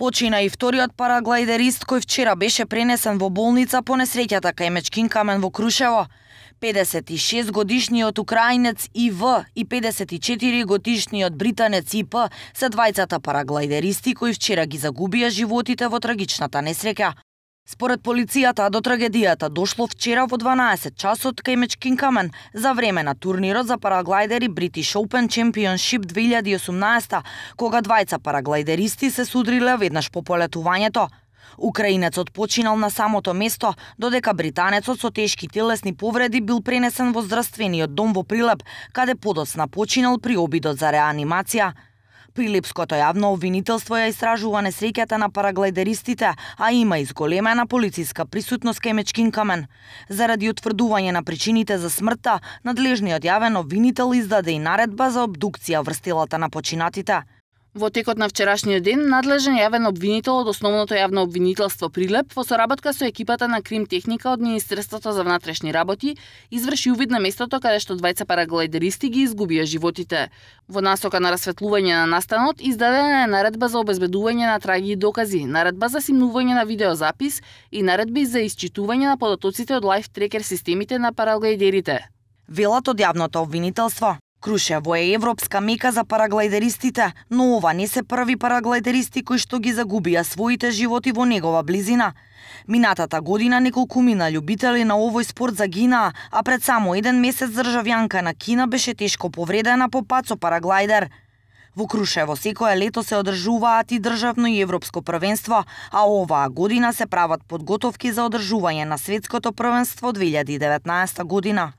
Почина и вториот параглайдерист кој вчера беше пренесен во болница по несреќата кај Мечкин камен во Крушево. 56 годишниот украинец ИВ и 54 годишниот британец ИП се двајцата параглайдеристи кои вчера ги загубија животите во трагичната несреќа. Според полицијата, до трагедијата дошло вчера во 12 часот кај Мечкин камен за време на турнирот за параглайдери British Open Championship 2018, кога двајца параглайдеристи се судриле веднаш по полетувањето. Украинецот починал на самото место, додека британецот со тешки телесни повреди бил пренесен во здравствениот дом во Прилеп, каде подоцна починал при обидот за реанимација. Прилепското јавно обвинителство ја истражува несреќата на параглайдеристите, а има изголемена полициска присутност кај Мечкин камен. Заради утврдување на причините за смртта, надлежниот јавен обвинител издаде и наредба за обдукција врз телата на починатите. Во текот на вчерашниот ден, надлежен јавен обвинител од Основното јавно обвинителство Прилеп во соработка со екипата на Крим техника од Министерството за внатрешни работи изврши увид на местото каде што двајца параглайдеристи ги изгубија животите. Во насока на расветлување на настанот издадена е наредба за обезбедување на траги и докази, наредба за снимнување на видеозапис и наредби за исчитување на податоците од лайф трекер системите на параглайдерите. Велат од јавното обвинителство. Крушево е европска мека за параглайдеристите, но ова не се први параглайдеристи кои што ги загубија своите животи во негова близина. Минатата година неколкумина љубители на овој спорт загинаа, а пред само еден месец државјанка на Кина беше тешко повредена по пат со параглайдер. Во Крушево секое лето се одржуваат и државно и европско првенство, а оваа година се прават подготовки за одржување на светското првенство 2019 година.